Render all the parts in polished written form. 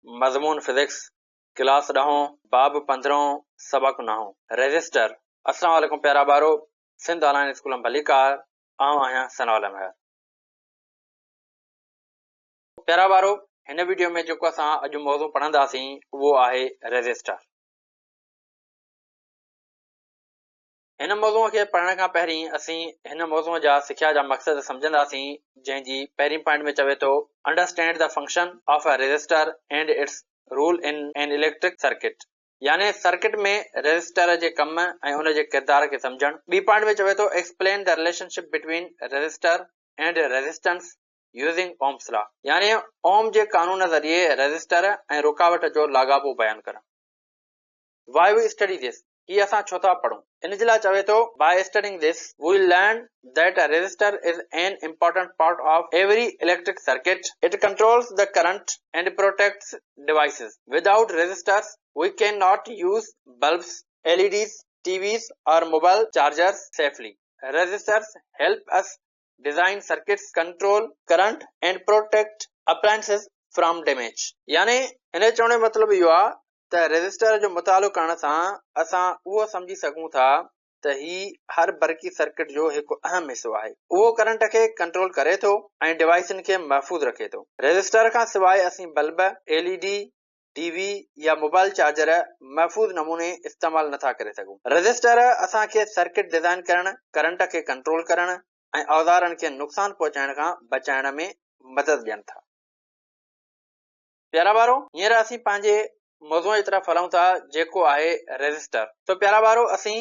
مضمون physics, class ڏهون، باب پندرهون، سبق نائون، ريزسٽر. اسلام عليڪم پيارا ٻارو، سنڌ آنلائن اسڪول م ڀليڪار، آئون آهيان ثناء الله مهر. پيارا ٻارو، هن وڊيو ۾ جيڪو اسان اڄ موضوع پڙهنداسين اهو آهي ريزسٽر. هن موضوع کي پڙهڻ کان پهرين اسين هن موضوع جا سکيا جا مقصد سمجهنداسين جنهن جي پهرين پوائنٽ ۾ چوي ٿو Understand the function of a resistor and its role in an electric circuit يعني سرڪٽ ۾ ريزسٽر جي ڪم ۽ ان جي ڪردار کي سمجهڻ. ٻي پوائنٽ ۾ چوي ٿو Explain the relationship between resistor and resistance using Ohm's law يعني اوم جي قانون ذريعي ريزسٽر ۽ رڪاوٽ جو لاڳاپو بيان ڪرڻ. Why we study this هي اسان ڇو ٿا پڙهون؟ ان جي لاء چوي ٿو، By studying this, we learn that a resistor is an important part of every electric circuit. It controls the current and protects devices. Without resistors, we cannot use bulbs, LEDs, TVs or mobile chargers safely. Resistors help us design circuits, control current and protect appliances from damage. يعني هن جو چوڻ جو مطلب اهو آهي ته resistor جو مطالعو ڪرڻ سان اسان اهو سمجهي سگهون ٿا ته هي هر برقي سرڪٽ جو هڪ اهم حصو آهي. اهو ڪرنٽ کي ڪنٽرول ڪري ٿو ۽ ڊوائيسن کي محفوظ رکي ٿو. ريزسٽر کان سواء اسين بلب، ايل اي ڊي، ٽي وي يا موبائل چارجر محفوظ نموني استعمال نٿا ڪري سگهون. ريزسٽر اسان کي سرڪٽ ڊزائن ڪرڻ، ڪرنٽ کي ڪنٽرول ڪرڻ ۽ اوزارن کي نقصان پهچائڻ کان بچائڻ ۾ مدد ڏين ٿا. پيارا ٻارو هينئر اسين پنهنجي موضوع جي طرف هلون ٿا جيڪو آهي ريزسٽر. سو پيارا ٻارو اسين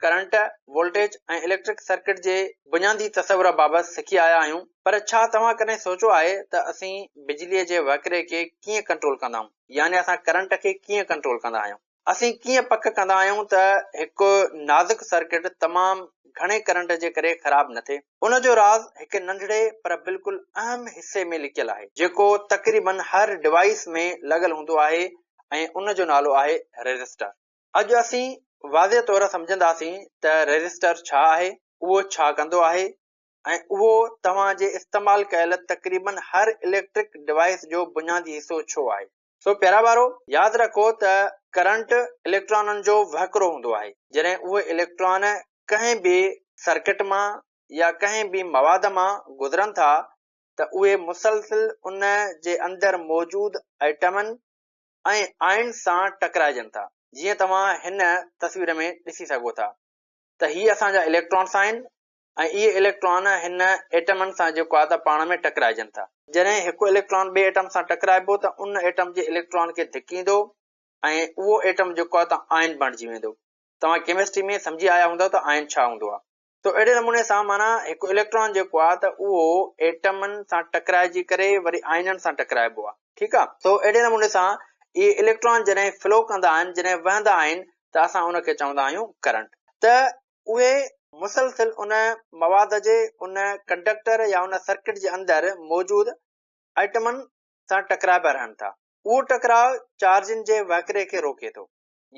ڪرنٽ، وولٽيج ۽ اليڪٽرڪ سرڪٽ جي بنيادي تصور بابت سکي آيا آهيون پر ڇا توهان ڪڏهن سوچيو آهي ته اسين بجلي جي وهڪري کي ڪيئن ڪنٽرول ڪندا آهيون يعني اسان ڪرنٽ کي ڪيئن ڪنٽرول ڪندا آهيون؟ اسين ڪيئن پڪ ڪندا آهيون ته هڪ نازڪ سرڪٽ تمام گهڻي ڪرنٽ جي ڪري خراب نه ٿئي؟ ان جو راز هڪ ننڍڙي پر بلڪل اهم حصي ۾ لڪيل آهي، جيڪو تقريبن هر ڊوائيس ۾ لڳل هوندو آهي ۽ ان جو نالو آهي ريزسٽر. اڄ اسين واضح طور سمجهنداسين ته ريزسٽر ڇا آهي، اهو ڇا ڪندو آهي ۽ اهو توهان جي استعمال ڪيل تقريبن هر اليڪٽرڪ ڊوائيس جو بنيادي حصو ڇو آهي. سو پيارا ٻارو ياد رکو ته ڪرنٽ اليڪٽرانن جو وهڪرو هوندو آهي جڏهن اهي اليڪٽران ڪنهن به سرڪٽ مان يا ڪنهن به مواد مان گذرن ٿا ته اهي مسلسل ان جي اندر موجود ائٽمن ۽ آئنز سان ٽڪرائجن ٿا جيئن توهان هن تصوير ۾ ڏسي سگهو ٿا ته هي اسان جا اليڪٽرانس آهن ۽ اهي اليڪٽران هن ائٽمن سان جيڪو آهي ته پاڻ ۾ ٽڪرائجن ٿا. جڏهن هڪ اليڪٽران ٻئي ائٽم سان ٽڪرائبو ته ان ائٽم جي اليڪٽران کي ڌڪيندو ۽ اهو ائٽم جيڪو آهي ته آئن بڻجي ويندو. توهان ڪيمسٽري ۾ سمجهي آيا هوندؤ ته آئن ڇا هوندو آهي. ته اهڙي نموني سان معنيٰ هڪ اليڪٽران جيڪو آهي ته اهو ائٽمن سان ٽڪرائجي ڪري وري آئنن سان ٽڪرائبو آهي. ٺيڪ آهي. سو اهڙي نموني سان اهي اليڪٽران جڏهن فلو ڪندا آهن، جڏهن وهندا آهن ته اسان ان کي چوندا آهيون ڪرنٽ. ته اهي مسلسل ان مواد جي ان ڪنڊڪٽر يا ان سرڪٽ جي اندر موجود ائٽمن سان ٽڪرائبا رهن ٿا. اهو ٽڪراء چارجن جي وهڪري کي روڪي ٿو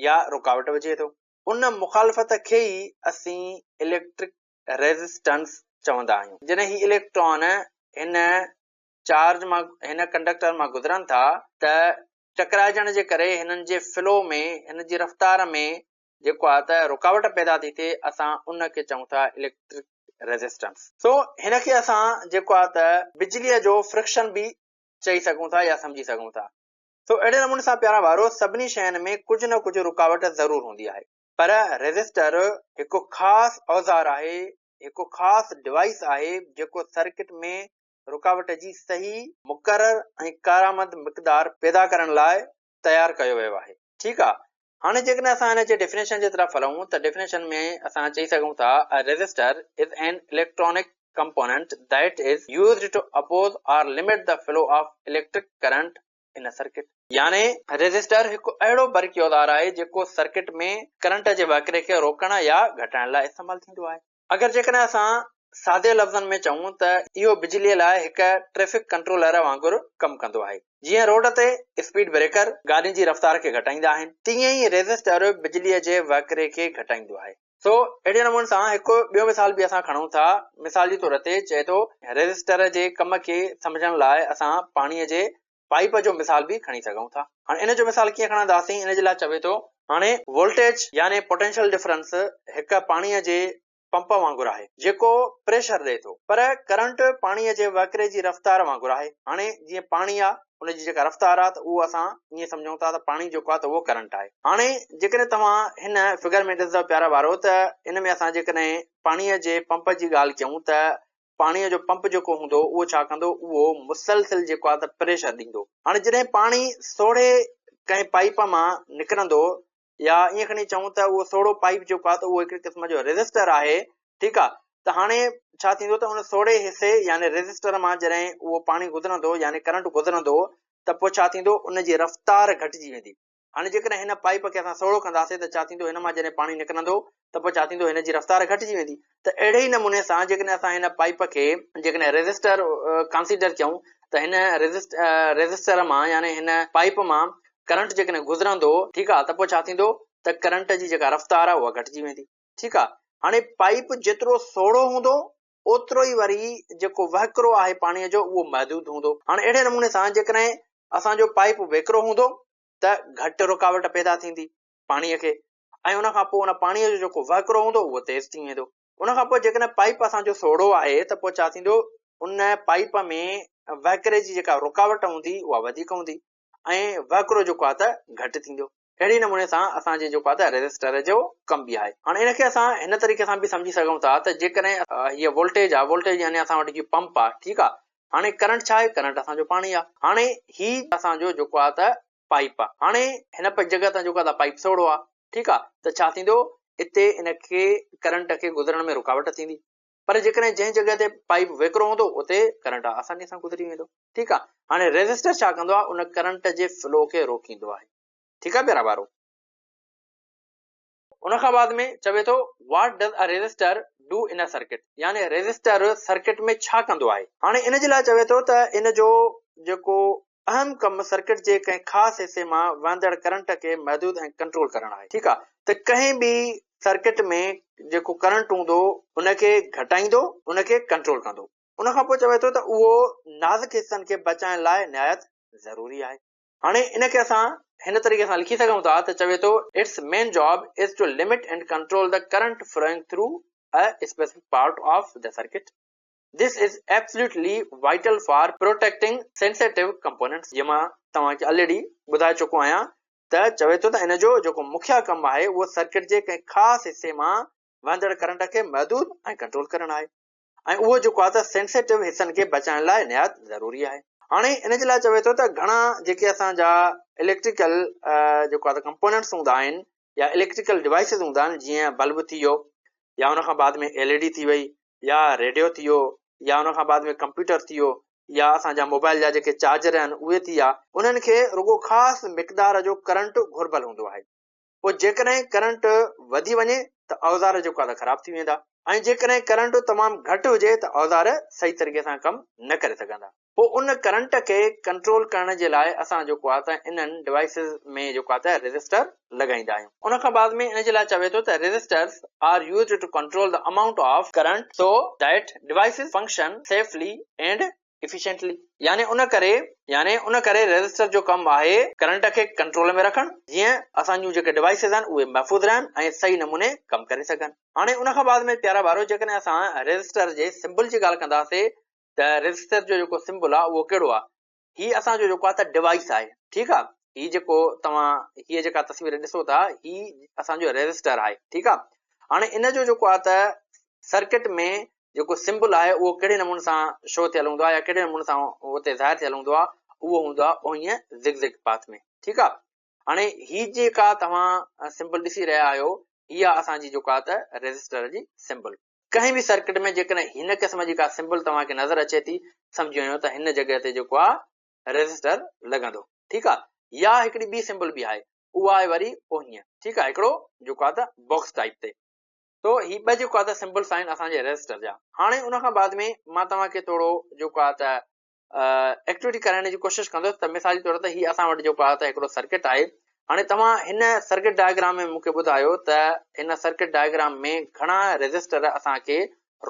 يا رڪاوٽ وجهي ٿو. ان مخالفت کي ئي اسين اليڪٽرڪ ريزسٽنس چوندا آهيون. جڏهن هي اليڪٽران هن چارج مان هن ڪنڊڪٽر مان گذرن ٿا ته ٽڪرائجڻ جي ڪري هنن جي فلو ۾ هن جي رفتار ۾ جيڪو آهي ته رڪاوٽ پيدا ٿي ٿئي اسان ان کي چئون ٿا اليڪٽرڪ ريزسٽنس. سو هن کي اسان جيڪو آهي ته بجليء جو فرڪشن به چئي سگهون ٿا يا سمجهي سگهون ٿا. سو اهڙي نموني سان پيارا ٻارو سڀني شين ۾ ڪجهه نه ڪجهه رڪاوٽ ضرور هوندي آهي پر ريزسٽر هڪ خاص اوزار آهي هڪ خاص ڊوائيس آهي جيڪو سرڪٽ ۾ رڪاوٽ جي صحيح، مقرر ۽ ڪارآمد مقدار پيدا ڪرڻ لاء تيار ڪيو ويو آهي. ٺيڪ آ هاڻي جيڪڏهن اسان هن جي ڊيفينيشن جي طرف هلون ته ڊيفينيشن ۾ اسان چئي سگهون ٿا A resistor is an electronic component that is used to oppose or limit the flow of electric current in a circuit. يعني ريزسٽر هڪ اهڙو برقي اوزار آهي جيڪو سرڪٽ ۾ ڪرنٽ جي وهڪري کي روڪڻ يا گهٽائڻ لاء استعمال ٿيندو آهي. اگر جيڪڏهن اسان سادي لفظن ۾ چئون ته اهو بجليء لاء هڪ ٽريفڪ ڪنٽرولر وانگر ڪم ڪندو آهي. جيئن روڊ تي اسپيڊ بريڪر گاڏين جي رفتار کي گهٽائيندا آهن، تيئن ئي ريزسٽر بجليء جي وهڪري کي گهٽائيندو آهي. سو اهڙي نموني سان هڪ ٻيو مثال به اسان کڻون ٿا. مثال جي طور تي چئي ٿو، ريزسٽر جي ڪم کي سمجهڻ لاء اسان پاڻيء جي. پائيپ جو مثال به کڻي سگهون ٿا. هاڻي ان جو مثال ڪيئن کڻنداسين ان جي لاء چوي ٿو. هاڻي وولٽيج يعني پوٽينشل ڊفرنس هڪ پاڻيء جي پمپ وانگر آهي جيڪو پريشر ڏئي ٿو پر ڪرنٽ پاڻيء جي وهڪري جي رفتار وانگر آهي. هاڻي جيئن پاڻي آ ان جي جيڪا رفتار آ ته اهو اسان ائين سمجهون ٿا ته پاڻي جيڪو آ ته اهو ڪرنٽ آهي. هاڻي جيڪڏهن توهان هن فگر ۾ ڏسندؤ پيارا ٻارو ته ان ۾ اسان جيڪڏهن پاڻيء جي پمپ جي ڳالهه ڪيون ته پاڻيء جو پمپ جيڪو هوندو اهو ڇا ڪندو اهو مسلسل جيڪو آ ته پريشر ڏيندو. هاڻي جڏهن پاڻي سوڙهي ڪنهن پائيپ مان نڪرندو يا ائين کڻي چئون ته اهو سوڙهو پائيپ جيڪو آهي ته اهو هڪڙي قسم جو ريزسٽر آهي ٺيڪ آهي ته هاڻي ڇا ٿيندو ته ان سوڙهي حصي يعني ريزسٽر مان جڏهن اهو پاڻي گذرندو يعني ڪرنٽ گذرندو ته پوء ڇا ٿيندو ان جي رفتار گهٽجي ويندي هاڻي جيڪڏهن هن پائيپ کي اسان سوڙهو ڪنداسين ته ڇا ٿيندو هن مان جڏهن پاڻي نڪرندو ته پوء ڇا ٿيندو هن جي رفتار گهٽجي ويندي ته اهڙي ئي نموني سان جيڪڏهن اسان هن پائيپ کي جيڪڏهن ريزسٽر ڪنسيڊر ڪيون ته هن ريزسٽر مان يعني هن پائيپ مان ڪرنٽ جيڪڏهن گذرندو ٺيڪ آ ته پوء ڇا ٿيندو ته ڪرنٽ جي جيڪا رفتار آ اها گهٽجي ويندي ٺيڪ آ هاڻي پائيپ جيترو سوڙهو هوندو اوترو ئي وري جيڪو وهڪرو آهي پاڻي جو اهو محدود هوندو هاڻي اهڙي نموني سان جيڪڏهن اسان جو پائيپ ويڪرو هوندو ته گهٽ رڪاوٽ پيدا ٿيندي پاڻي کي ۽ ان کان پوء ان پاڻي جو جيڪو وهڪرو هوندو اهو تيز ٿي ويندو ان کان پوء جيڪڏهن پائيپ اسان جو سوڙهو آهي ته پوء ڇا ٿيندو ان پائيپ ۾ وهڪري جي جيڪا رڪاوٽ هوندي اها وڌيڪ هوندي ۽ وهڪرو جيڪو آهي ته گهٽ ٿيندو. اهڙي نموني سان اسان جي جيڪو آهي ته ريزسٽر جو ڪم به آهي. هاڻي ان کي اسان هن طريقي سان به سمجهي سگهون ٿا ته جيڪڏهن هيء وولٽيج آهي، وولٽيج يعني اسان وٽ هي پمپ آهي، ٺيڪ آهي. هاڻي ڪرنٽ ڇا آهي؟ ڪرنٽ اسان جو پاڻي آهي. هاڻي هي اسان جو جيڪو آهي ته پائيپ آهي. هاڻي هن جڳهه تان جيڪو آهي ته پائيپ سوڙهو آهي، ٺيڪ آهي، ته ڇا ٿيندو؟ اتي ان کي ڪرنٽ کي گذرڻ ۾ رڪاوٽ ٿيندي. پر جيڪڏهن جنهن جڳهه تي پائيپ ويڪرو هوندو اتي ڪرنٽ آساني سان گذري ويندو ٺيڪ آ هاڻي ريزسٽر ڇا ڪندو آ ان ڪرنٽ جي فلو کي روڪيندو آهي ٺيڪ آ پيارا ٻارو ان کان بعد ۾ چوي ٿو what does a resistor do in a circuit يعني ريزسٽر سرڪٽ ۾ ڇا ڪندو آهي هاڻي ان جي لاء چوي ٿو ته ان جو جيڪو اهم ڪم سرڪٽ جي ڪنهن خاص حصي مان وهندڙ ڪرنٽ کي محدود ۽ ڪنٽرول ڪرڻ آهي. ٺيڪ آ ته ڪنهن به سرڪٽ ۾ جيڪو ڪرنٽ هوندو ان کي گهٽائيندو ان کي ڪنٽرول ڪندو. ان کان پوء چوي ٿو ته اهو نازڪ حصن کي بچائڻ لاء نهايت ضروري آهي. هاڻي ان کي اسان هن طريقي سان لکي سگهون ٿا ته چوي ٿو its main job is to limit and control the current flowing through a specific part of the circuit. This is absolutely vital for protecting sensitive components جيئن مان توهان کي الريڊي ٻڌائي چڪو آهيان ته چوي ٿو ته ان جو جيڪو مکيه ڪم آهي اهو سرڪٽ جي ڪنهن خاص حصي مان وهندڙ ڪرنٽ کي محدود ۽ ڪنٽرول ڪرڻ آهي ۽ اهو جيڪو آهي ته سينسيٽو حصن کي بچائڻ لاء نهايت ضروري آهي. هاڻي ان جي لاء چوي ٿو ته گهڻا جيڪي اسان جا اليڪٽريڪل جيڪو آهي ته ڪمپوننٽس هوندا آهن يا اليڪٽريڪل ڊوائسز هوندا آهن جيئن بلب ٿي ويو يا ان کان بعد ۾ ايل اي ڊي ٿي وئي يا ريڊيو ٿي ويو يا ان کان بعد ۾ ڪمپيوٽر ٿي ويو يا اسان جا موبائل جا جيڪي چارجر آهن اهي ٿي ويا انهن کي رڳو خاص مقدار جو ڪرنٽ گهربل هوندو آهي پوء جيڪڏهن ڪرنٽ وڌي وڃي ته اوزار جيڪو آهي خراب ٿي ويندا ۽ جيڪڏهن ڪرنٽ تمام گهٽ هجي ته اوزار صحيح طريقي سان ڪم نه ڪري سگهندا. پوء ان ڪرنٽ کي ڪنٽرول ڪرڻ جي لاء اسان جيڪو آهي ته انهن ڊوائيسز ۾ جيڪو آهي ته ريزسٽر لڳائيندا آهيون. ان کان بعد ۾ ان جي لاء چوي ٿو ته resistors are used to control the amount of current so that devices function safely and efficiently يعني ان ڪري يعني ان ڪري ريزسٽر جو ڪم آهي ڪرنٽ کي ڪنٽرول ۾ رکڻ جيئن اسان جون جيڪي ڊوائيسز آهن اهي محفوظ رهن ۽ صحيح نموني ڪم ڪري سگهن. هاڻي ان کان بعد ۾ پيارا ٻارو جيڪڏهن اسان ريزسٽر جي سمبل جي ڳالهه ڪنداسين ته ريزسٽر جو جيڪو سمبل آ اهو ڪهڙو آ هي اسان جو جيڪو آ ته ڊوائيس آهي ٺيڪ آ هي جيڪو توهان هي جيڪا تصوير ڏسو ٿا هي اسان جو ريزسٽر آهي ٺيڪ آ هاڻي ان جو جيڪو آ ته سرڪٽ ۾ جيڪو سمبل آهي اهو ڪهڙي نموني سان شو ٿيل هوندو آ يا ڪهڙي نموني سان اتي ظاهر ٿيل هوندو آ اهو هوندو آ اوهين زگ زگ پاٿ ۾ ٺيڪ آ هاڻي هي جيڪا توهان سمبل ڏسي رهيا آهيو هي آ اسان جي جيڪو آ ته ريزسٽر جي سمبل ڪنهن به سرڪٽ ۾ جيڪڏهن هن قسم جي ڪا سمبل توهان کي نظر اچي ٿي سمجهي وڃو ته هن جڳهه تي جيڪو آ ريزسٽر لڳندو ٺيڪ آ يا هڪڙي ٻي سمبل به آهي اها آهي وري اوهين ٺيڪ آ هڪڙو جيڪو آ ته باڪس ٽائپ تي تو هي ٻه جيڪو آ ته سمبلس آهن اسان جي ريزسٽر جا هاڻي ان کان بعد ۾ مان توهان کي ٿورو جيڪو آ ته ايڪٽيوٽي ڪرائڻ جي ڪوشش ڪندس ته مثال جي طور تي هي اسان وٽ جيڪو آهي ته هڪڙو سرڪٽ آهي هاڻي توهان هن سرڪٽ ڊائگرام ۾ مونکي ٻڌايو ته هن سرڪٽ ڊائگرام ۾ گهڻا ريزسٽر اسان کي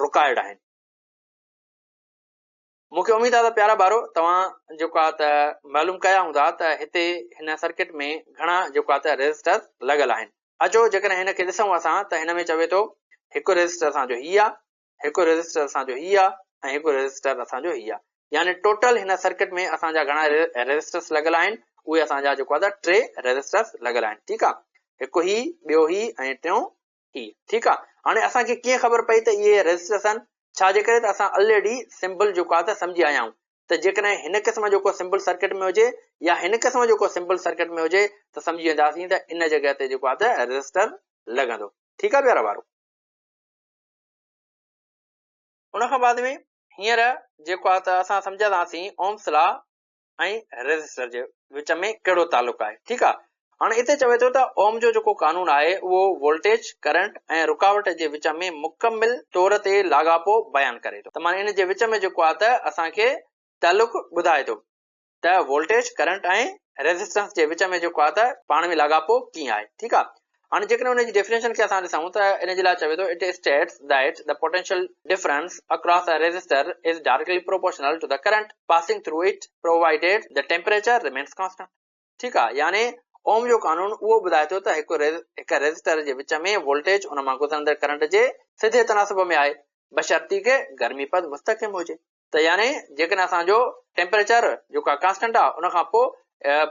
رڪوائرڊ آهن. مون کي اميد آهي ته پيارا ٻارو توهان جيڪو آهي ته معلوم ڪيا هوندا ته هتي هن سرڪٽ ۾ گهڻا جيڪو آهي ته ريزسٽر لڳل آهن. اچو جيڪڏهن هن کي ڏسون اسان ته هن ۾ چوي ٿو هڪ ريزسٽر اسان جو هي آهي، هڪ ريزسٽر اسان جو هي آهي ۽ هڪ ريزسٽر اسان جو هي آهي. يعني ٽوٽل هن سرڪٽ ۾ اسان جا گهڻا ريزسٽرس لڳل آهن اهي اسان جا جيڪو آهي ته ٽي ريزسٽرس لڳل آهن. ٺيڪ آهي، هڪ هي، ٻيو هي ۽ ٽيون هي. ٺيڪ آ، هاڻي اسان کي ڪيئن خبر پئي ته اهي ريزسٽرس آهن؟ ڇا جي ڪري ته اسان الريڊي سمبل جيڪو آ ته سمجهي آيا آهيون ته جيڪڏهن هن قسم جو ڪو سمبل سرڪٽ ۾ هجي يا هن قسم جو ڪو سمبل سرڪٽ ۾ هجي ته سمجهي وينداسين ته ان جڳهه تي جيڪو آ ته ريزسٽر لڳندو. ٺيڪ آ پيارا ٻارو. ان کان بعد ۾ هينئر جيڪو آ ته اسان سمجهنداسين اومس لا ۽ ريزسٽر جي وچ ۾ ڪهڙو تعلق آهي. ٺيڪ آ، هاڻي اتي چوي ٿو ته اوم جو جيڪو قانون آهي اهو وولٽيج، ڪرنٽ ۽ رڪاوٽ جي وچ ۾ مڪمل طور تي لاڳاپو بيان ڪري ٿو ته معنيٰ ان جي وچ ۾ جيڪو آ ته اسان کي تعلق ٻڌائي ٿو ته وولٽيج، ڪرنٽ ۽ ريزسٽنس جي وچ ۾ جيڪو آ ته پاڻ ۾ لاڳاپو ڪيئن آهي. ٺيڪ آ، هاڻي جيڪڏهن ان جي ڊيفينيشن کي اسان ڏسون ته ان جي لاء چوي ٿو it states that the potential difference across a resistor is directly proportional to the current passing through it provided the temperature remains constant. ٺيڪ آ، يعني اوم جو قانون اهو ٻڌائي ٿو ته هڪ هڪ ريزسٽر جي وچ ۾ وولٽيج ان مان گذرندڙ ڪرنٽ جي سڌي تناسب ۾ آهي بشرطيڪ گرمي پد مستحڪم هجي. ته يعني جيڪڏهن اسان جو ٽيمپريچر جيڪو آهي ڪانسٽنٽ آهي ان کان پوء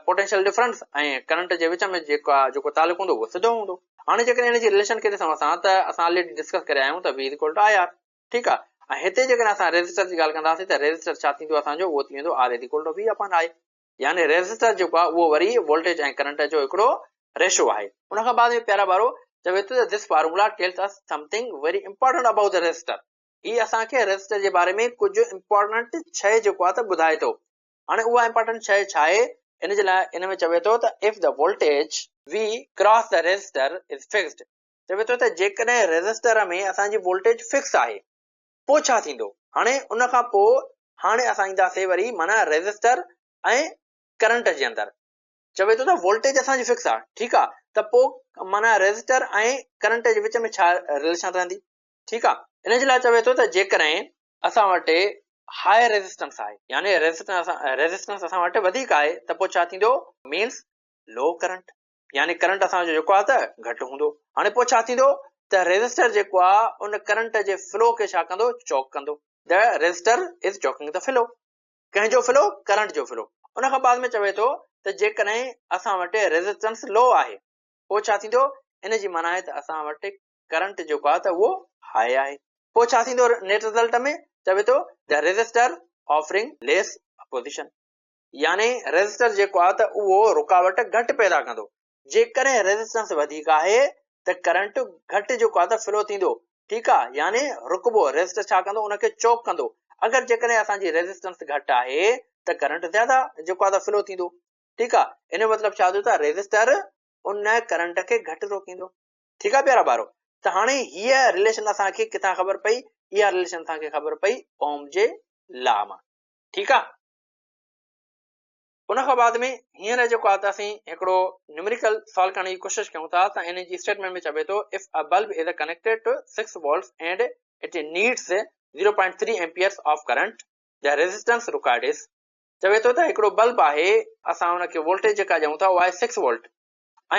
پوٽينشل ڊفرنس ۽ ڪرنٽ جي وچ ۾ جيڪو آهي جيڪو تعلق هوندو اهو سڌو هوندو. هاڻي جيڪڏهن ان جي رليشن کي ڏسون اسان ته اسان آلريڊي ڊسڪس ڪري آيا آهيون ته V is equal to I R. ٺيڪ آهي، ۽ هتي جيڪڏهن اسان ريزسٽر جي ڳالهه ڪنداسين ته ريزسٽر ڇا ٿيندو اسان جو اهو ٿي ويندو R is equal to V upon I. يعني ريزسٽر جيڪو آهي اهو وري وولٽيج ۽ ڪرنٽ جو هڪڙو ريشو آهي. ان کان بعد ۾ پيارا ٻارو چوي ٿو ته this formula tells us something very important about the resistor. هي اسان کي ريزسٽر جي باري ۾ ڪجهه امپارٽنٽ شيء جيڪو آهي ته ٻڌائي ٿو. هاڻي اها امپارٽنٽ شيء ڇا آهي ان جي لاء ان ۾ چوي ٿو ته if the voltage V cross the resistor is fixed چوي ٿو ته جيڪڏهن ريزسٽر ۾ اسان جي وولٽيج فڪس آهي پوء ڇا ٿيندو. هاڻي ان کان پوء هاڻي اسان اينداسي وري معنيٰ ريزسٽر ۽ ڪرنٽ جي اندر چوي ٿو ته وولٽيج اسان جي فڪس آهي ٺيڪ آهي ته پوء معنيٰ ريزسٽر ۽ ڪرنٽ جي وچ ۾ ڇا رليشن رهندي. ٺيڪ آ. ان جي لاء چوي ٿو ته جيڪڏهن اسان وٽ هاء ريزسٽنس آهي يعني ريزسٽنس اسان وٽ وڌيڪ آهي ته پوء ڇا ٿيندو مينس لو ڪرنٽ يعني ڪرنٽ اسان جو جيڪو آهي ته گهٽ هوندو. هاڻي پوء ڇا ٿيندو ته ريزسٽر جيڪو آهي ان ڪرنٽ جي فلو کي ڇا ڪندو چوڪ ڪندو. The resistor is choking the flow. ڪنهن جو فلو؟ ڪرنٽ جو فلو. ان کان بعد ۾ چوي ٿو ته جيڪڏهن اسان وٽ ريزسٽنس لو آهي پوء ڇا ٿيندو ان جي معنيٰ آهي ته اسان وٽ ڪرنٽ جيڪو آهي ته اهو هاء آهي. پوء ڇا ٿيندو نيٽ رزلٽ ۾ چوي ٿو the resistor offering less opposition يعني ريزسٽر جيڪو آهي ته اهو رڪاوٽ گهٽ پيدا ڪندو. جيڪڏهن ريزسٽنس وڌيڪ آهي ته ڪرنٽ گهٽ جيڪو آهي ته فلو ٿيندو ٺيڪ آهي يعني رڪبو ريزسٽر ڇا ڪندو ان کي چوڪ ڪندو. اگر جيڪڏهن اسان جي ريزسٽنس گهٽ آهي ته ڪرنٽ زياده جيڪو آهي ته فلو ٿيندو ٺيڪ آهي. ان جو مطلب ڇا ٿيو ته ريزسٽر ان ڪرنٽ کي گهٽ روڪيندو. ٺيڪ آ پيارا ٻارو ته هاڻي هيء رليشن اسان کي ڪٿان خبر پئي؟ اها رليشن اسان کي خبر پئي اوم جي لا مان. ٺيڪ آ. ان کان بعد ۾ هينئر جيڪو آ ته اسين هڪڙو نيومريڪل سالو ڪرڻ جي ڪوشش ڪيون ٿا ته ان جي اسٽيٽمينٽ ۾ چوي ٿو if a bulb is connected to 6 volts and it needs 0.3 amperes of current the resistance required is چوي ٿو ته هڪڙو بلب آهي اسان ان کي وولٽيج جيڪا ڏيون ٿا اها آهي 6 وولٽ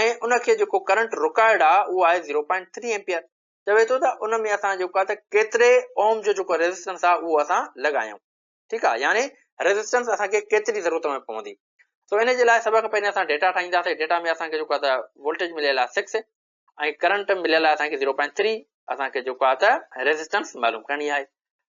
۽ ان کي جيڪو ڪرنٽ رڪائرڊ آ اهو آهي زيرو پوائنٽ ٿري ايمپيئر. چوي ٿو ته ان ۾ اسان جيڪو آ ته ڪيتري اوم جو جيڪو ريزسٽنس آ اهو اسان لڳايون ٺيڪ آ يعني ريزسٽنس اسان کي ڪيتري ضرورت ۾ پوندي. سو ان جي لاء سڀ کان پهرين اسان ڊيٽا ٺاهينداسين. ڊيٽا ۾ اسان کي جيڪو آ ته وولٽيج مليل آ 6 ۽ ڪرنٽ مليل آ اسان کي زيرو پوائنٽ ٿري اسان کي جيڪو آ ته ريزسٽنس معلوم ڪرڻي آهي.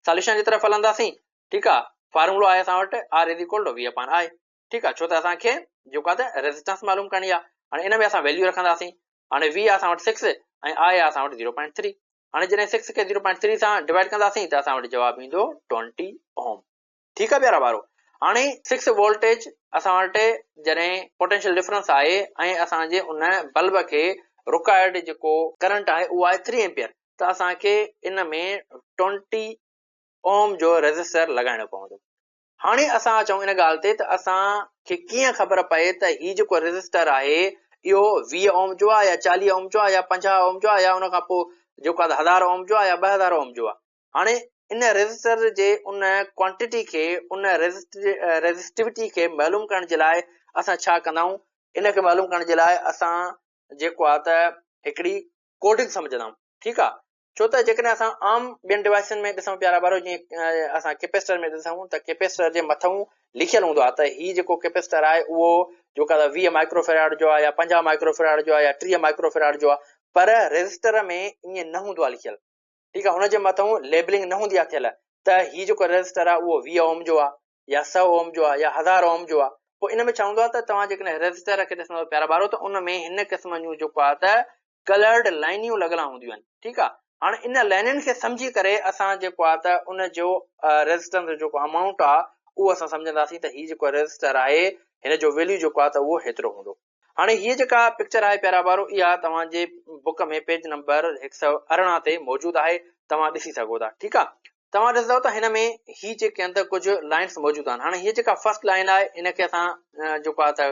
ساليوشن جي طرف هلنداسين ٺيڪ آ فارمولو آهي اسان وٽ R is equal to V upon I. ٺيڪ آ ڇو ته اسان کي جيڪو آ ته ريزسٽنس معلوم ڪرڻي آ هاڻي ان ۾ اسان ويليو رکنداسين هاڻي وي آ اسان وٽ 6 ۽ آء آ اسان وٽ 0.3 هاڻي جڏهن 6 کي 0.3 سان ڊوائيڊ ڪنداسين ته اسان وٽ جواب ايندو 20 اوم ٺيڪ آ پيارا ٻارو هاڻي 6 وولٽيج اسان وٽ جڏهن پوٽينشل ڊفرنس آهي ۽ اسان جي ان بلب کي رڪوائرڊ جيڪو ڪرنٽ آهي اهو آهي 3 ايمپيئر ته اسان کي ان ۾ 20 اوم جو ريزسٽر لڳائڻو پوندو. هاڻي اسان اچون ان ڳالهه تي ته اسان کي ڪيئن خبر پئي ته هي جيڪو ريزسٽر آهي اهو 20 اوم جو آهي يا 40 اوم جو آهي يا 50 اوم جو آهي يا ان کان پوء جيڪو آهي 1000 اوم جو آهي يا 2000 اوم جو آهي. هاڻي ان ريزسٽر جي ان ڪوانٽيٽي کي ان ريزسٽيوٽي کي معلوم ڪرڻ جي لاء اسان ڇا ڪندا آهيون ان کي معلوم ڪرڻ جي لاء اسان جيڪو آهي ته هڪڙي ڪوڊنگ سمجهندا آهيون ٺيڪ آهي ڇو ته جيڪڏهن اسان عام ٻين ڊوائسن ۾ ڏسون پيارا ٻارو جيئن اسان ڪيپيسٽر ۾ ڏسون ته ڪيپيسٽر جي مٿئون لکيل هوندو آهي ته هي جيڪو ڪيپيسٽر آهي اهو جيڪو آهي 20 مائڪرو فيراڊ جو آهي يا 50 مائڪرو فيراڊ جو آهي يا 30 مائڪرو فيراڊ جو آهي پر ريزسٽر ۾ ائين نه هوندو آهي لکيل ٺيڪ آهي ان جي مٿئون ليبلنگ نه هوندي آهي ٿيل ته هي جيڪو ريزسٽر آهي اهو 20 اوم جو آهي يا 100 اوم جو آهي يا 1000 اوم جو آهي پوء ان ۾ ڇا هوندو آهي ته توهان جيڪڏهن ريزسٽر کي ڏسندو پيارا ٻارو ته ان ۾ هن قسم جون جيڪو آهي ته ڪلرڊ لائنيون لڳل هونديون آهن ٺيڪ آهي هاڻي ان لائنين کي سمجهي ڪري اسان جيڪو آهي ته ان جو ريزسٽنس جو جيڪو امائونٽ آهي اهو اسان سمجهنداسين ته هي جيڪو ريزسٽر آهي هن جو ويليو جيڪو آهي ته اهو هيترو هوندو هاڻي هيء جيڪا پڪچر آهي پيارا ٻارو اها توهان جي بڪ ۾ پيج نمبر 118 تي موجود آهي توهان ڏسي سگهو ٿا ٺيڪ آهي توهان ڏسندو ته هن ۾ هي جيڪي آهن ته ڪجهه لائنس موجود آهن هاڻي هيء جيڪا فرسٽ لائن آهي ان کي اسان جيڪو آهي ته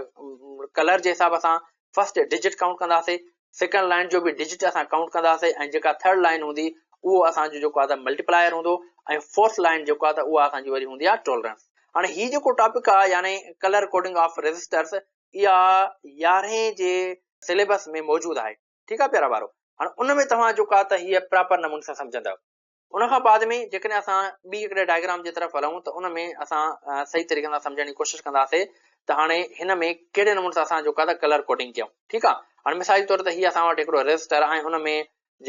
ڪلر جي حساب سان فرسٽ ڊجٽ ڪائونٽ ڪنداسي سيڪنڊ لائن جو به ڊجٽ اسان ڪائونٽ ڪنداسي ۽ جيڪا ٿرڊ لائن هوندي اهو اسان جو جيڪو آهي ته ملٽيپلائر هوندو ۽ فورٿ لائن جيڪو آهي ته اها اسان جي وري هوندي آهي ٽولرنس هاڻي هي جيڪو ٽاپڪ آهي يعني ڪلر ڪوڊنگ آف ريزسٽرس اها يارهين جي سليبس ۾ موجود آهي ٺيڪ آهي پيارا ٻارو هاڻي ان ۾ توهان جيڪو آهي ته هيء پراپر نموني سان سمجهندؤ ان کان بعد ۾ جيڪڏهن اسان ٻي هڪڙي ڊائگرام جي طرف هلون ته ان ۾ اسان صحيح طريقي سان سمجهڻ جي ڪوشش ڪنداسين ته هاڻي هن ۾ ڪهڙي نموني سان اسان جيڪو آهي ته ڪلر ڪوڊنگ ڪيون ٺيڪ آهي هاڻي مثال جي طور تي هي اسان وٽ هڪڙو ريزسٽر آهي ان ۾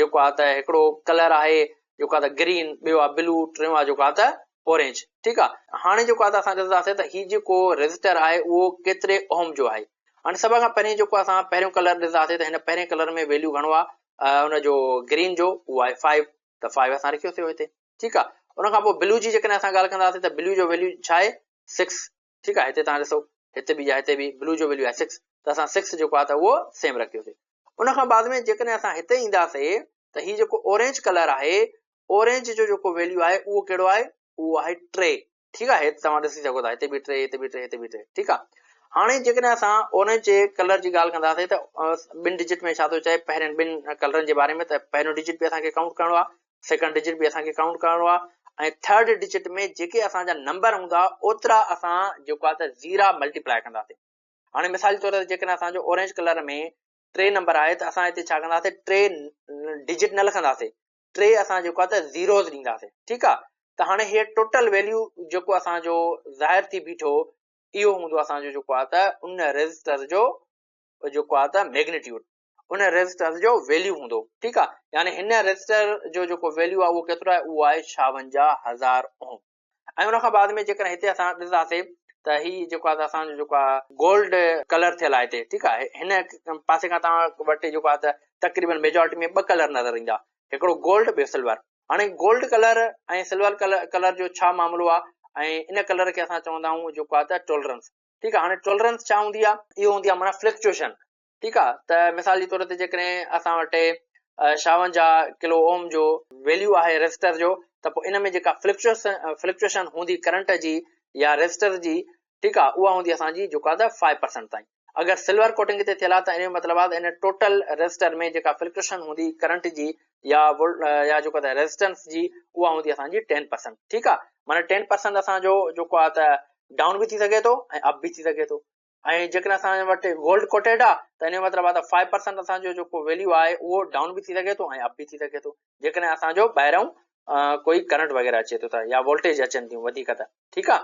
جيڪو آهي ته هڪڙو ڪلر آهي جيڪو آهي ته گرين ٻيو آهي بلو ٽيون آهي جيڪو آهي ته اورينج ٺيڪ آهي هاڻي جيڪو آهي ته اسان ڏسنداسين ته هي جيڪو ريزسٽر آهي اهو ڪيتري اوهم جو آهي هاڻي سڀ کان پهرين جيڪو اسان پهريون ڪلر ڏسنداسين ته هن پهرين ڪلر ۾ ويليو گهڻو آهي ان جو گرين جو اهو آهي 5 ته 5 اسان رکيوسي هتي ٺيڪ آ ان کان پوء بلو جي جيڪڏهن اسان ڳالهه ڪنداسين ته بلو جو ويليو ڇا آهي 6 ٺيڪ آ هتي توهان ڏسو هتي به يا هتي به بلو جو ويليو آهي 6 ته اسان 6 جيڪو آ ته اهو سيم رکيوسي ان کان بعد ۾ جيڪڏهن اسان هتي اينداسين ته هي جيڪو اورينج ڪلر آهي اورينج جو جيڪو ويليو آهي اهو ڪهڙو آهي اهو آهي 3 ٺيڪ آهي هت توهان ڏسي سگهو ٿا هتي به 3 هتي به 3 هتي به 3 ٺيڪ آهي هاڻي جيڪڏهن اسان اورينج جي ڪلر جي ڳالهه ڪنداسين ته ٻن ڊجٽ ۾ ڇا ٿو چئي پهرين ٻن ڪلرن جي باري ۾ ته پهريون ڊجٽ به اسان کي ڪائونٽ ڪرڻو آهي سيڪنڊ ڊجٽ به اسان کي ڪائونٽ ڪرڻو آهي ۽ ٿرڊ ڊجٽ ۾ جيڪي اسان جا نمبر هوندا اوترا اسان جيڪو آهي ته زيرا ملٽيپلائي ڪنداسين هاڻي مثال جي طور تي جيڪڏهن اسان جو اورينج ڪلر ۾ 3 نمبر آهي ته اسان هتي ڇا ڪنداسين 3 ڊجٽ نه لکنداسين 3 اسان جيڪو آهي ته زيروز ڏينداسين ٺيڪ آهي ته هاڻي هي ٽوٽل ويليو جيڪو اسان جو ظاهر ٿي بيٺو اهو هوندو اسان جو جيڪو آهي ته ان ريزسٽر جو جيڪو آهي ته ميگنيٽيوڊ ان ريزسٽر جو ويليو هوندو ٺيڪ آهي يعني هن ريزسٽر جو جيڪو ويليو آهي اهو ڪيترو آهي اهو آهي 56000 اوم ۽ ان کان بعد ۾ جيڪڏهن هتي اسان ڏسنداسين ته هي جيڪو آهي اسان جو جيڪو آهي گولڊ ڪلر ٿيل آهي هتي ٺيڪ آهي هن پاسي کان توهان وٽ جيڪو آهي ته تقريبن ميجارٽي ۾ ٻه ڪلر نظر ايندا هڪڙو گولڊ ٻيو سلور هاڻي گولڊ ڪلر ۽ سلور ڪلر جو ڇا معاملو آهي ۽ ان ڪلر کي اسان چوندا آهيون جيڪو آهي ته ٽولرنس ٺيڪ آهي هاڻي ٽولرنس ڇا هوندي آهي اهو هوندي آهي معنيٰ فلڪچوئيشن ٺيڪ آ ته مثال جي طور تي جيڪڏهن اسان وٽ 56 ڪلو اوم جو ويليو آهي ريزسٽر جو ته پوء ان ۾ جيڪا فلڪچوئيشن هوندي ڪرنٽ جي يا ريزسٽر جي ٺيڪ آ اها هوندي اسان جي جيڪا ته 5% تائين اگر سلور ڪوٽنگ تي ٿيل آ ته ان جو مطلب آ ته ان ٽوٽل ريزسٽر ۾ جيڪا فلڪچوئيشن هوندي ڪرنٽ جي يا يا جيڪو ته ريزسٽنس جي اها هوندي اسان جي 10% ٺيڪ آ معنيٰ 10% اسان جو جيڪو آ ته ڊائون به ٿي سگهي ٿو ۽ اپ به ٿي سگهي ٿو ۽ جيڪڏهن اسان وٽ گولڊ ڪوٽيڊ آ ته ان جو مطلب آ ته 5% اسان جو جيڪو ويليو آهي اهو ڊائون به ٿي سگهي ٿو ۽ اپ به ٿي سگهي ٿو جيڪڏهن اسان جو ٻاهران ڪوئي ڪرنٽ وغيره اچي ٿو ته يا وولٽيج اچن ٿيون وڌيڪ ته ٺيڪ آ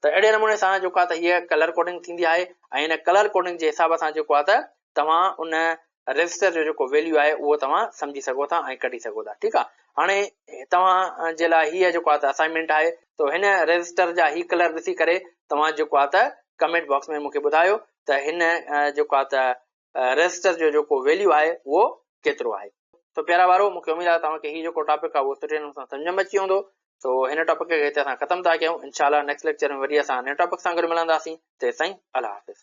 ته اهڙي نموني سان جيڪو آ ته هيء ڪلر ڪوڊنگ ٿيندي آهي ۽ ان ڪلر ڪوڊنگ جي حساب سان جيڪو آ ته توهان ان ريزسٽر جو جيڪو ويليو آهي اهو توهان سمجهي سگهو ٿا ۽ ڪڍي سگهو ٿا ٺيڪ آ هاڻي توهان جي لاء هي جيڪو آ ته اسائنمينٽ آهي تو هن ريزسٽر جا هي ڪلر ڏسي ڪري توهان جيڪو آ ته ڪمينٽ باڪس ۾ مونکي ٻڌايو ته هن جيڪو آ ته ريزسٽر جو جيڪو ويليو آهي اهو ڪيترو آهي تو پيارا ٻارو مونکي اميد آهي توهان کي هي جيڪو ٽاپڪ آهي اهو سٺي نموني سان سمجهه ۾ اچي ويندو سو هن ٽاپڪ کي هتي اسان ختم ٿا ڪيون انشاء الله نيڪسٽ ليڪچر ۾ وري اسان نئين ٽاپڪ سان گڏ ملنداسين تيستائين الله حافظ.